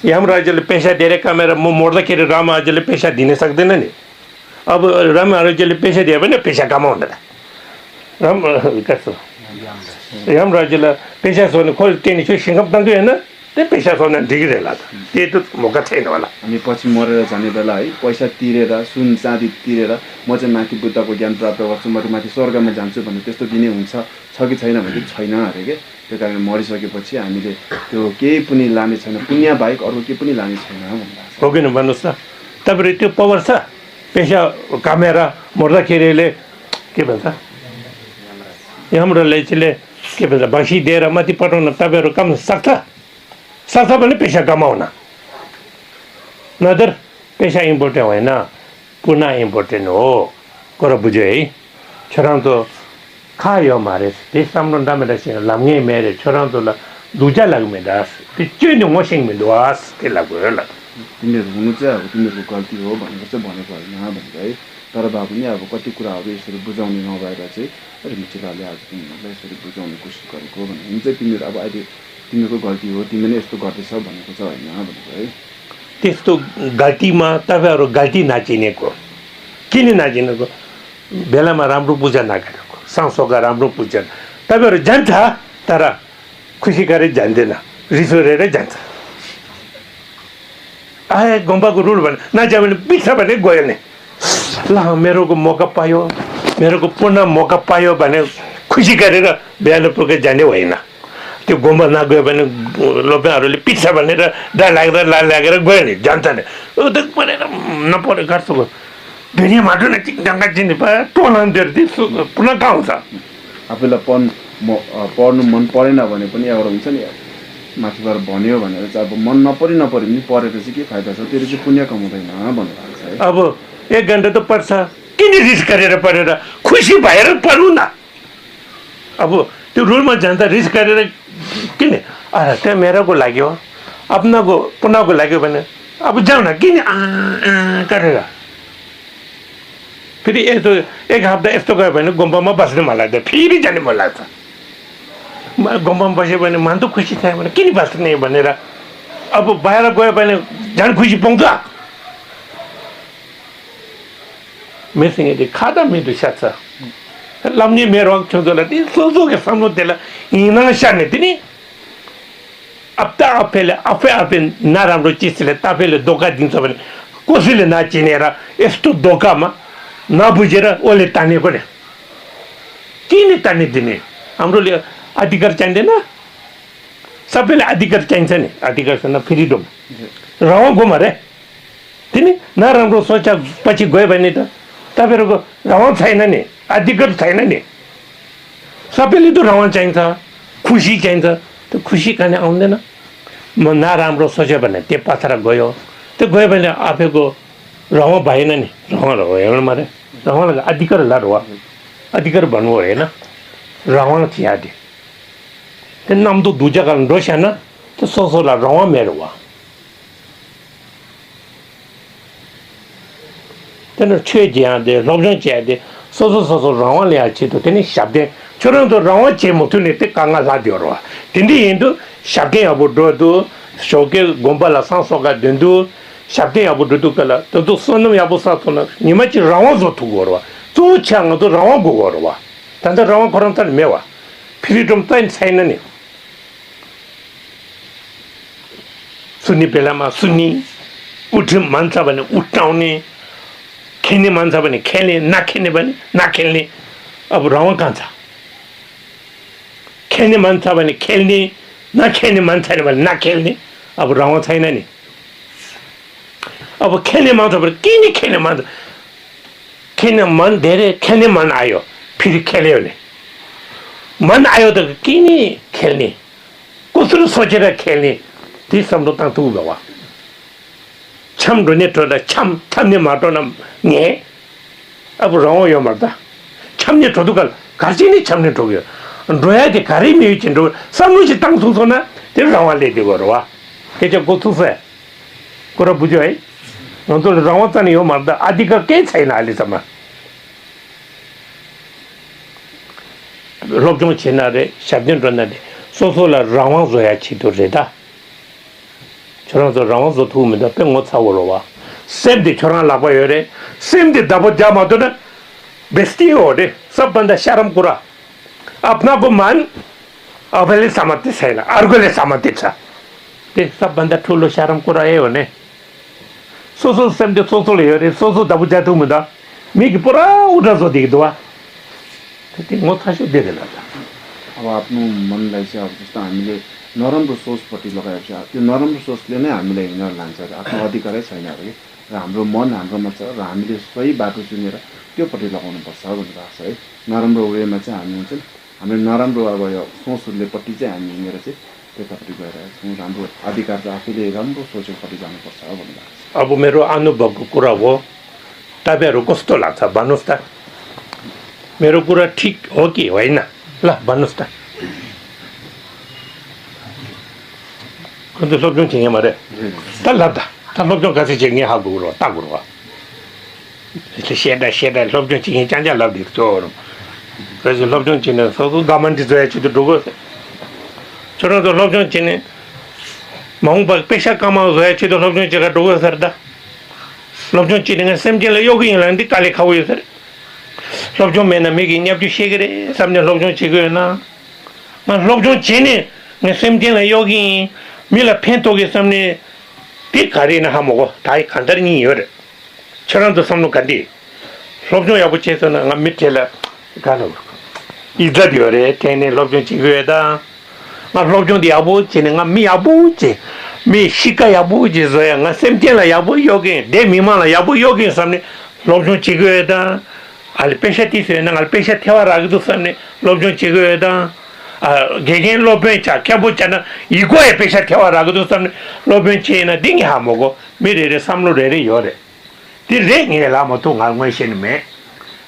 यमराजले पैसा धेरै कमाएर म मर्दाखेरि रामराजले पैसा दिन सक्दैन नि अब रामराजले पैसा दियो भने पैसा कमाउँदैन राम कस्तो यमराजलाई पैसा सोध्नु खोइ त्यहाँनिर चाहिँ सिङ्गम तान्थ्यो होइन त्यही पैसा सोध्न ठिकै त त्यही त मौका छैन होला हामी पछि मरेर जाने बेला है पैसा तिरेर सुन चाँदी तिरेर म चाहिँ माथि बुद्धको ज्ञान प्राप्त गर्छु म माथि स्वर्गमा जान्छु भने त्यस्तो दिने हुन्छ छ कि छैन भने छैन अरे के त्यो कारण मरिसकेपछि हामीले त्यो केही पनि लाने छैन पुण्य बाहेक अरू केही पनि लाने छैन भन्दा हो किन भन्नुहोस् त तपाईँहरू त्यो पावर छ पैसा कमाएर मर्दाखेरिले के भन्छ यमराजले चाहिँ के भन्छ भैँसी दिएर माथि पठाउन तपाईँहरू कमाउन सक्छ भने पैसा कमाउन नदर पैसा इम्पोर्टेन्ट होइन पुनः इम्पोर्टेन्ट हो कुरा बुझ्यो है छोरा तो खायो हमारे देश सामने मेरा लम्हे मेरे छोरा तो दूजा लग में दास त्यो मसिङ में दुआस के लाग्यो होला तिमीहरू हुनु चाहिँ अब तिमीहरूको गल्ती हो भनेर चाहिँ भनेको होइन भनेर है तर भए पनि अब कति कुराहरू यसरी बुझाउने नभएर चाहिँ मिचिलाले आज तिमीहरूलाई यसरी बुझाउने कोसिस गरेको भने चाहिँ तिमीहरू अब अहिले तिमीहरूको गल्ती हो तिमीले यस्तो गर्दैछ भनेको छ होइन भनेको है त्यस्तो गल्तीमा तपाईँहरू गल्ती नाचिनेको किन नाचिनेको बेलामा राम्रो पूजा नगरेको सांसोका राम्रो पूजा तपाईँहरू जान्छ तर खुसी गरेर जान्दैन रिस उठेरै जान्छ आए गुम्बाको रुल भने नजायो भने पिछा भने गयो नि ल मेरोको मौका पायो मेरोको पूर्ण मौका पायो भने खुसी गरेर बिहान पुगेर जाने होइन त्यो गुम्बा नगयो भने लोपेहरूले पिछा भनेर डर लाग्दा लाल लागेर गयो नि जान्छ नि परेर नपरे गर्छु दुनियाँ माटो न चिङ्गा चिन्ने पायो टोलान्थ्यो पुनः कहाँ आउँछ आफूलाई पढ्नु मन परेन भने पनि एउटा हुन्छ नि माथिबाट भन्यो भनेर चाहिँ अब मन नपरे पनि पढेर चाहिँ के फाइदा छ त्यो चाहिँ पुण्य कमाउँदैन भन्नु अब 1 घन्टा त पढ्छ किन रिस गरेर पढेर खुसी भएर पढ्नु न अब त्यो रुलमा जान्छ रिस गरेर किन त्यो मेरोको लाग्यो आफ्नोको पुनःको लाग्यो भने अब जाउँ न किन गरेर फेरि यस्तो 1 हप्ता यस्तो गयो भने गुम्बामा बस्नु मन लाग्छ फेरि जाने मन लाग्छ गुम्बामा बस्यो भने मन त खुसी थियो भने किन बस्ने भनेर अब बाहिर गयो भने झन् खुसी पाउँछ मेसिङ यदि खाँदा मेरो साथ लम्ने मेरो छोजोला ती सोचो के सामने तेला हिँड्न सार्ने तिनी अब त आफै नराम्रो चिजले तपाईँले धोका दिन्छ भने कसैले नचिनेर यस्तो धोकामा नबुझेर ओले ताने पनि किन तान्ने दिने हाम्रोले अधिकार चाहिँदैन सबैले अधिकार चाहिन्छ नि अधिकारसँग फ्रिडम रौँ घुम अरे तिमी नराम्रो सोचा पछि गयो भने त तपाईँहरूको रौँ छैन नि अधिकार छैन नि सबैले त रौँ चाहिन्छ खुसी चाहिन्छ त्यो खुसी कहाँ आउँदैन म नराम्रो सोच्यो भने त्यो पछाडि गयो त्यो गयो भने आफैको रौँ भएन नि रौँ हेर्नु मारे रौँलाई अधिकार ला रौँ अधिकार भन्नु होइन रौँ चियादे त्यो नाम त दुजा कारण रोस्यान त्यो सोसोला रौँ मेरो वा त्यानं छे ज्यादे लब्जन ज्यादे सोसो रौँ ल्या छि त त्यनी शब्दे छोरो त रौँ चे मुथु ने ते कांगा ला दियो वा तिनी हिन्दु शब्दे अब दो शोके गोम्बाला सांसोगा दिन्दु शब्दे अब दो कला त तो सोनम याबो सा सोन निमच रौँ जो थु गोरवा तु छ्याङ त रौँ गो गोरवा तन्त रौँ करम त मेवा फ्रिडम त छैन नि सुन्ने बेलामा सुन्ने उठ मान्छ भने उठाउने खेल्ने मान्छ भने खेल्ने नखेल्ने भने नखेल्ने अब रौँ कहाँ छ खेल्ने मान्छ भने खेल्ने नखेल्ने मन छैन भने नखेल्ने अब रौँ छैन नि अब खेल्ने मान्छ भने किन खेल्ने मन खेल्ने मन धेरै खेल्ने मन आयो फेरि खेल्यो भने मन आयो त किन खेल्ने कसरी सोचेर खेल्ने ती सम्झो तां तू गवा छम रुने टोला छम छमने माटो न ने अब रौँ यो मर्दा छमने टोदुकल घरची नि छमने टोग्यो रोया के घरै मेइ चिन्डो सम्नु चाहिँ तां थुसो न त्यो रौँले दियो गरवा के चाहिँ गोथुसे कुरा बुझ्यो है अन्त रौँ त नि यो मर्दा अधिकार केही छैन अहिलेसम्म लोकजों छिना रे शब्दन रन्नाले सोसोला रौँ जोया छितो रेदा छोरा तो रौँ जो थू में तो पे ngot सावरो वा सेम दे छोरा लापा यो रे सेम दे दबो जामा तो ना बेस्ती हो रे सब बंदा शर्म कुरा अपना को मान अबले समझते छैन अर्कोले समझते छ ते सब बंदा ठुलो शर्म कुरा ए हो ने सोसो सेम दे सोसो ले रे सोसो दबो जातु में दा मिक पुरा उडा जो दिख दोवा ते ngot थासो दे देला अब आफ्नो मनलाई चाहिँ अब जस्तो हामीले नराम्रो सोचपट्टि लगाएको छ त्यो नराम्रो सोचले नै हामीलाई हिँडेर लान्छ आफ्नो अधिकारै छैन अरे र हाम्रो मन हाम्रोमा छ र हामीले सही बाटो चुनेर त्योपट्टि लगाउनुपर्छ भन्ने लाग्छ है नराम्रो वेमा चाहिँ हामी हुन्छ हामीले नराम्रो अब यो सोचहरूलेपट्टि चाहिँ हामी हिँडेर चाहिँ त्यतापट्टि गइरहेको छौँ हाम्रो अधिकार चाहिँ आफूले राम्रो सोचेपट्टि जानुपर्छ भन्ने लाग्छ अब मेरो अनुभवको कुरा हो तपाईँहरू कस्तो लाग्छ भन्नुहोस् त मेरो कुरा ठिक हो कि होइन ल भन्नुहोस् त 근데 럽종 쟁이 말해. 달라다. 다 럽종 같이 쟁이 하고 그러. 딱 그러. 이제 셰다 럽종 쟁이 짠자 럽디 저. 그래서 럽종 쟁이 서도 가만히 줘야지도 누구. 저런도 럽종 쟁이 몽발 पेशा कमाओ 줘야지도 럽종 쟁이가 누구 살다. 럽종 쟁이가 샘jel에 여기 있는데 깔리 가고 있어. 럽종 맨날 미기 nhập 시그래. 삼년 럽종 쟁이나. 만 럽종 쟁이 샘jel에 여기 밀라 펜토게 삼네 삐가리나 하모고 다이 간다니 여래 저런도 삼노 간디 럽종 야부체서는 나 밑에라 가노 이자디어레 테네 럽종 지거다 나 럽종 디아부 지는가 미아부지 미 시가 야부지 저야 나 셈텔라 야부 여기 내 미만라 야부 여기 삼네 럽종 지거다 알 페샤티세 나 페샤 태와라기도 삼네 럽종 지거다 개개인 로벤차 켜보잖아 이거에 백샷 태워라고도 삼 로벤치나 딩이 하모고 미래에 삼로래래 요래 디랭이라 뭐 동안외신메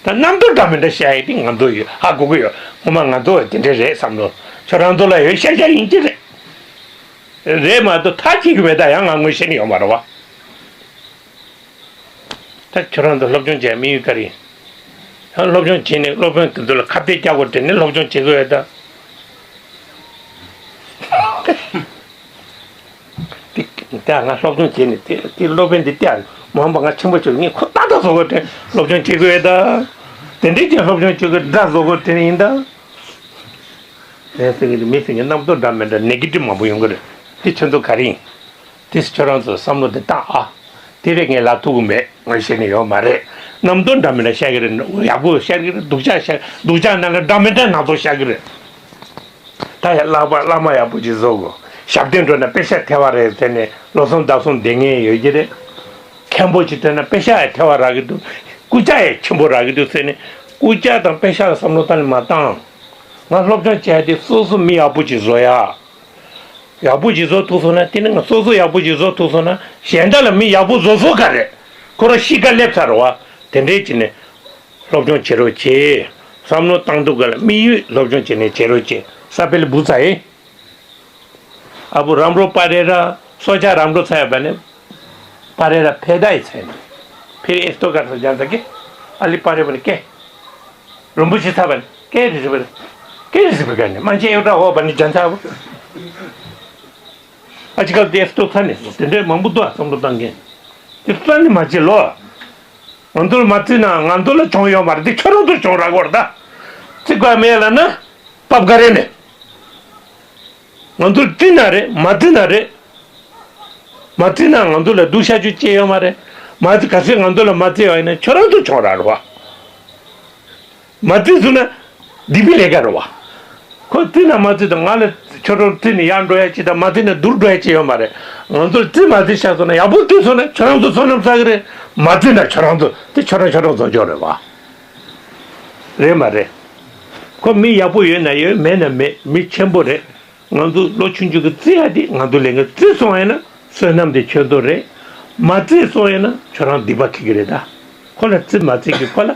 다 남도 담는데 샤이딩 안도 하고고요 엄마가도 진짜제 삼로 저런도라 여샤샤 인지래 레마도 타치기메다 양안외신이 오마라와 딱 저런도 럽종 재미가리 럽종 지네 럽종 들들 카페 짜고 때네 럽종 제거에다 나 럽종 지네 티 럽종 디티안 뭐한방가 첨부적인 코 따다서 그때 럽종 제거에다 근데 럽종 제거 다서 그때인다 그래서 이 메시지 남도 담는다 네게티브 뭐 보는 거래 피천도 가리 디스처럼서 삼로데 따아 디렉에 라투구메 뭐시네요 말에 남도 담는다 샤기는 야부 샤기는 누자 나가 담는다 나도 샤기를 다 라마야 부지 저거 샵된도나 빼샤 태와래 되네 로선 다손 댕에 여기래 캠보지 때나 빼샤 태와라기도 꾸자에 첨보라기도 되네 꾸자당 빼샤 삼로탄 마땅 나 롭전 제디 소소 미 아버지 조야 야부지 조 투소나 뛰는 거 소소 야부지 조 투소나 현달은 미 야부 조소 가래 그러 시간 랩사로와 된대지네 롭전 제로지 삼로 땅도 갈 미 롭전 제네 제로지 사벨 부사에 아부 람로 파레라 소자 람로 사야바네 파레라 페다이 세 फिर इस तो कर जाता कि अली पारे बने के रुम्बुची था बने के रिस बने मांझे एउटा हो बने जनता हो आजकल देश तो था नहीं तेरे मंबुद्ध आसम तो तंगे इतना नहीं मांझे लो अंदर माची ना अंदर ले चौंयो मारती छोरो तो चौरा गोरदा चिकवा मेला ना पब करे ने अंदर माती ना अंदर ले दूसरा जो चाहिए हमारे माती कैसे अंदर माती है ना छोरो तो चौरा रहा माती सुना दिबी लेकर रहा कोई तीन माती तो गाले छोरो तीन यान रोया चिता माती ने दूर रोया चाहिए हमारे अंदर तीन माती शायद सुना याबू तीन सुना छोरो तो सोनम सागरे माती ना छोरो तो जोरे वाह रे मारे को मी याबू ये ना ये मैंने मी चंबोरे अंदर लोचुंजु के तीयादी अंदर लेंगे तीन सोए ना सोनम दे चंदोरे माती सोए ना छोरो दिबा की गिरेदा कोला तीन माती की कोला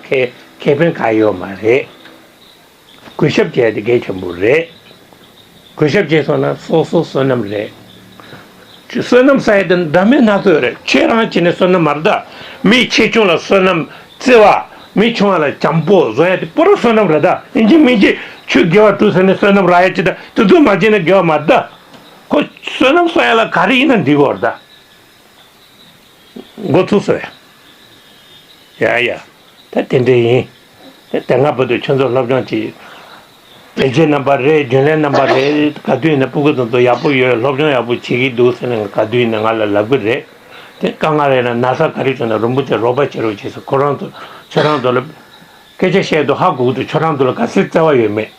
केबन कायो मारे कुशब जेदी के चंबोरे कुशब जेसोना सोसो सोनम रे सोनम साइडन दामे ना तो रे चेरा चिने सोनम मारदा मी चेचोला Sonam tsiwa mi chunga la jambo zoya di poro sonam rada inji minji chu gyawa tu sene sonam raya chida tudu majina gyawa madda ko sonam soya la kari inan digo orda gotu soya ya ta tende yin ta tanga padu chunzo labjan chi leje namba re junle namba re kadui na pugu tonto yapu yo labjan yapu chigi du sene kadui na nga la lagu re 강아래나 나사 가리잖아 롬부터 로바치로 해서 코란도 저랑도 계제시에도 하고도 저랑도 갔을 때와 예매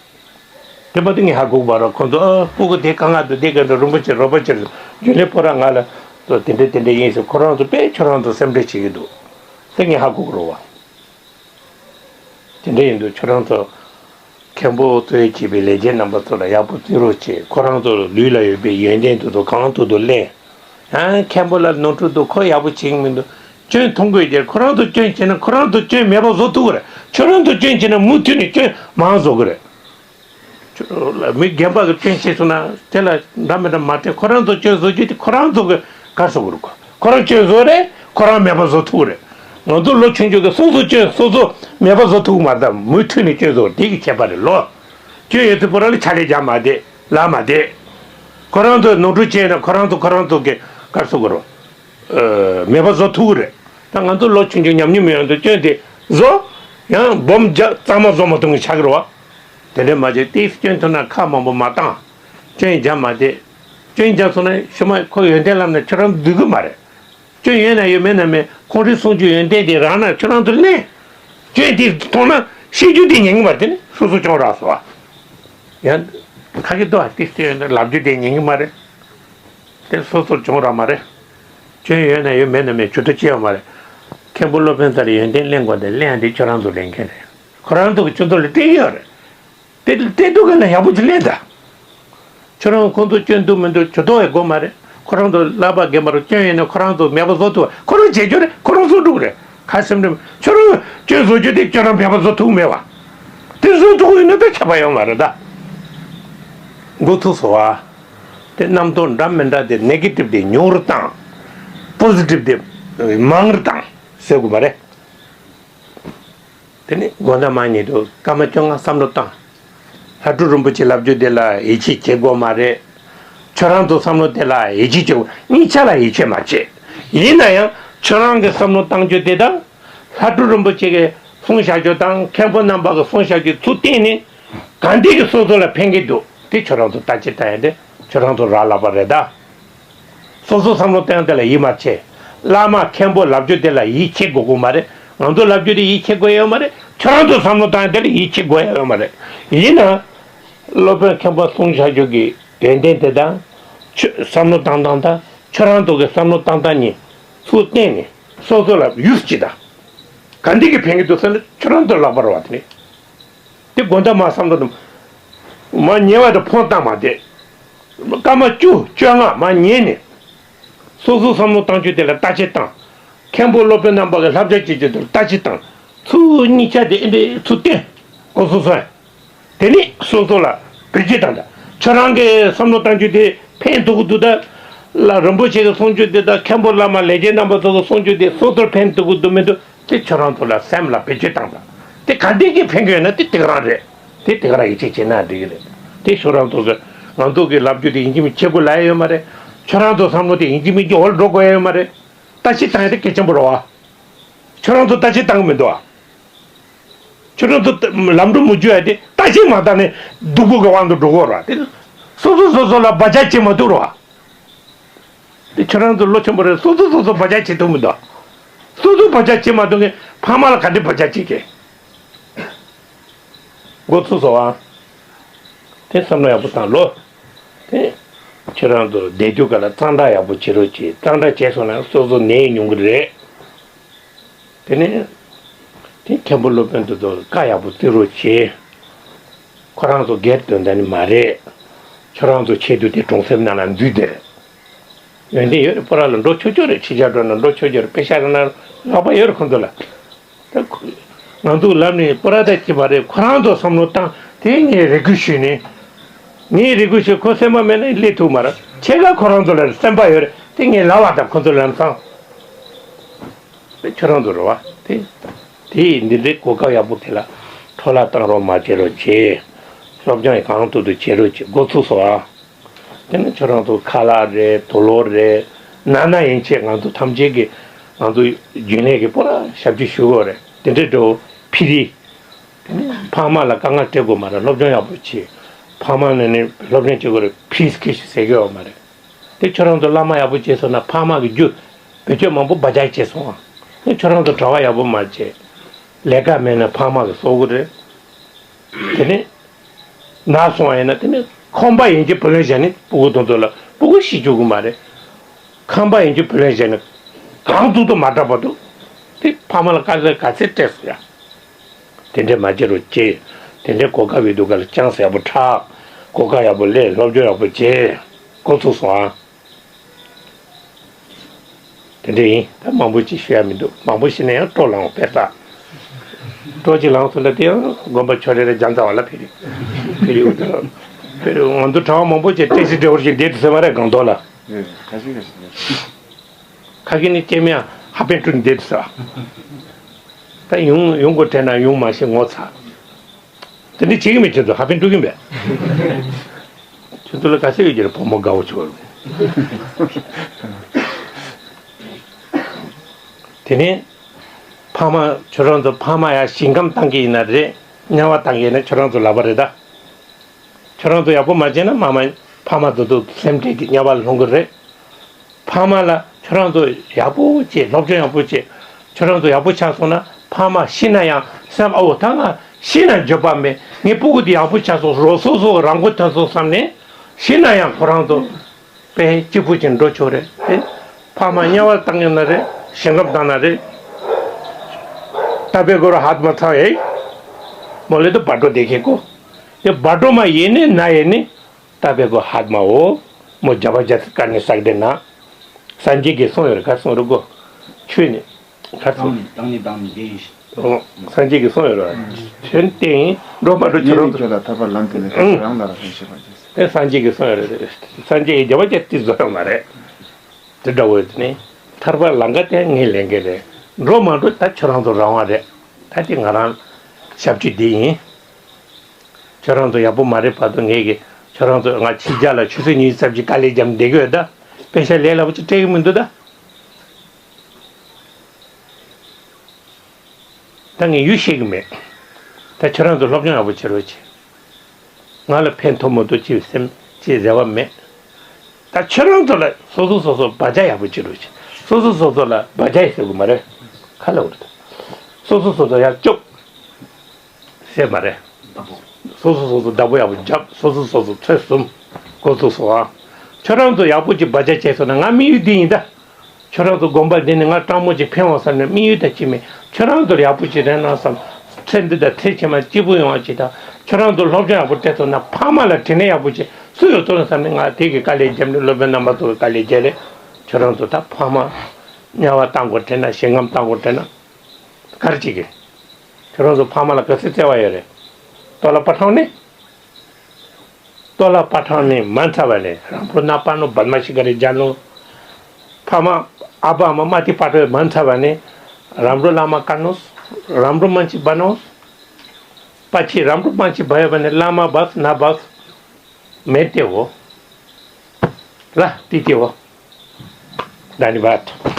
대바등이 하고 바로 건도 보고 대강아도 대가 롬부터 로바치로 줄레포랑 알아 또 텐데 예서 코란도 빼 저랑도 샘레치기도 등이 하고 그러와 텐데인도 저랑도 캠보도의 집에 레제 넘버도라 야부티로치 코란도 류라에 비 연den도 강도도 레 캠볼라 노트도 거의 아버지인도 저 통고이제 코로나도 쩐지는 코로나도 쩐 매버서도 그래 저런도 쩐지는 무튼이 쩐 마서 그래 미 gemba가 쩐지서나 텔라 남에다 마테 코로나도 쩐서지 코로나도 가서 그렇고 코로나 쩐서래 코로나 매버서도 그래 너도 로친저가 소소 매버서도 말다 무튼이 쩐서 되게 제발로 저 예트 보라리 차례자 마데 라마데 코로나도 노트체나 코로나도 가서그로 매버서 투르 당한도 로칭 냠냠이한테 쩐데 저야 bom자 담아서 동 차그로 와 되네 맞지 티스전터나 카마 뭐 마땅 쩐자마데 쩐자서네 정말 거기 연대람네처럼 누구 말해 쩐예나 요면에 코리 소주 연대디라나 처럼 들네 쩐디 돈나 시주디 얘기 말더니 소소 좀 알아서 와 야 가게도 아티스트는 랍주디 얘기 말해 소소 좀라 말해 제에나 요면에 주도지야 말해 캠볼로 벤타리 연된 랭과데 랭디 저랑도 랭케네 코란도 저돌 때여래 때도 그냥 야부질래다 저런 건도 쩐도면도 저도에 고 말해 코란도 라바게 말로 쩐에나 코란도 매버서도 코란 제조래 코란소도 그래 가슴님 저런 저소주디 저런 매버서도 매와 때서도 있는데 잡아요 말이다 고토소와 남도 남면다데 네게티브 데 뇨르당 포지티브 데 망르당 세고 말해 되네 고나마니도 까마정아 삼로당 하두rum부치 랍주데라 이치 제고 말해 저랑도 삼로데라 이치 제고 니차라 이체 맞지 이나야 저랑게 삼로당 주데다 하두rum부치게 송샤조당 캠본 남바가 송샤지 투테니 간디게 소돌라 팽게도 티 저랑도 따지다야 돼 저랑도 라라바레다 소소 삼로 때한테라 이마체 라마 캠보 랍주데라 이체 고고 말에 언도 랍주디 이체 고예요 말에 저랑도 삼로 때한테라 이체 고예요 말에 이나 로베 캠보 송샤족이 된된데다 삼로 당당다 철안도게 삼로 당당니 수때니 소소라 유스지다 간디게 팽이도선 철안도 라바로 왔더니 때 본다마 삼로도 뭐 녀와도 폰다마데 까마쭈 쭈앙아 마니네 소소 삼로 당주들라 따지땅 캠볼로페 남바가 삽제지들 따지땅 수니차데 인데 수때 고소소 되니 소소라 비지단다 철안게 삼로 당주데 펜도구두다 라 럼보체가 손주되다 캠볼라마 레전드 넘버도 손주되 소들 펜도구두면도 때처럼돌라 샘라 비지단다 때 간디게 팽겨나 때때가래 때때가라 이제제나 되게 때 소랑도가 난도게 랍주디 인지미 제불라요 말에 철안도 삼로데 인지미 올 로고예요 말에 다시 땅에 개점으로 와 철안도 다시 땅면 와 철안도 람도 무줘야 돼 다시 마다네 누구가 완도 누구라 소소소소라 바자치 못 들어와 철안도 놓쳐버려 소소소소 바자치 도문다 소소 바자치 마동에 파마를 간데 바자치게 고소소와 대삼로야 부탄로 철안도 대조가라 탄다야 부치로치 탄다 제소나 소소 내용그래 되네 캠볼로 펜도도 가야 부티로치 코랑도 게던다니 말에 철안도 체도대 동생나는 뒤대 근데 여러 보라는 로초조를 치자도는 로초조를 빼샤르나 아바 여러 컨돌라 난도 람니 보라다치 말에 코랑도 섬노땅 대니 레구시니 니 레구시 코세마면 레투 말아 제가 코랑도를 샘바여 땡에 라와다 컨돌란상 철안도로 와 디 니데 고가야 부텔라 톨라땅로 마제로치 sobjang kang tu chero chi go tu so a ten chorang tu khala re dolor re nana yin che ngang tu thamje ge ngang tu jine ge pora shabji shugo re ten de do phiri phama la kanga te go mara lobjang ya bu chi phama ne lobjang che go re phis ke se ge o mara te chorang tu lama ya bu che so na phama ge ju be che ma bu bajai che so te chorang tu tawa ya bu ma che lega me na phama ge so go re ten 나송아에나 때문에 컴바 인지 플레이전이 보고도돌라 보고 시주고 말해 컴바 인지 플레이전은 강도도 맞아봐도 이 파마를 가서 됐어야 근데 맞으로 제 근데 고가 위도가 장사야 부타 고가야 볼래 로줘야 볼지 고소소아 근데 다 마부지 쉬야미도 마부시네요 돌랑 뺐다 도지랑 솔라디요 고바 처리를 장자와라 피리 pero cuando estábamos pues te de origine se va a gondola casi 가기니 때문에 하벤툰 됐어 다 용거 되나 용 맛이 못사 근데 지금 있어도 하벤툰이 왜 저들을 가서 이제 뭐 가고 줘 되네 파마 저런도 파마야 신감 단계 있나데 냐와 단계는 저런도 라버레다 저런도 야보 맞잖아 마마 파마도도 샘게 냐발 홍거래 파마라 저런도 야보지 럽정 야보지 저런도 야보 차소나 파마 신나야 샘 당아 신나 접함에 니 보고디 야보 차소 로소소 랑고타소 삼네 신나야 코랑도 배 지부진 로초래 파마 냐와 당연나래 생각 다나래 ताबेगोरा हाथ में था है बोले तो बाटो देखेको ये बाटो में ये ने ना ये ने ताबेगो हाथ में वो मो जबरदस्त करने सकते ना संजय के सोयर का सोर को छुने 당니 게이시 संजय के सोयर छुनते रो बाटो चलो 저다 타바 랑케네 랑나라 신시바지 ते संजय के सोयर संजय जबरदस्त जोर मारे तो डबोतने थरबा लंगते नहीं लेंगे रे रोमांटो ता चरंदो रावारे ताति ngaran sabji di चरंदो याबो मारे पादो nge게 चरंदो nga chijala chuse니 sabji kale jam degoda पेशा लेला बच टेग मिंदोदा 당에 유식메 다 चरंदो लobnya 아버 चरो치 ngaල 펜토모도 지셈 지자와메 다 चरंदो 소소소소 바자야 아버 चरो치 소소소소라 바자이스고 말해 칼라우르다 소소소소 야쪽 세 말해 소소소소 다보야 잡 소소소소 최숨 고소소와 저랑도 야부지 바자체서 나 미유디다 저랑도 곰발되는 가 따모지 평화선에 미유다치면 저랑도 야부지 내놔서 트렌드다 태치만 지부용하지다 저랑도 롭자 아버 때도 나 파마라 되네 아버지 수요 도는 사람이 되게 깔리 점을 로벤나마도 깔리제래 저랑도 다 파마 냐와 땅고 되나 생감 땅고 되나 가르치게 저랑도 파마라 그세 때와야래 돌아 파타오네 तोला पठाउने मान्छा भने राम्रो नपानु बदमासी गरी जानु फामा अब आमा माथि पाठो मान्छा भने राम्रो लामा काट्नुहोस् राम्रो मान्छे बनाओस् पछि राम्रो मान्छे भयो भने लामा बस नबस मेटे हो ल त्यति हो धन्यवाद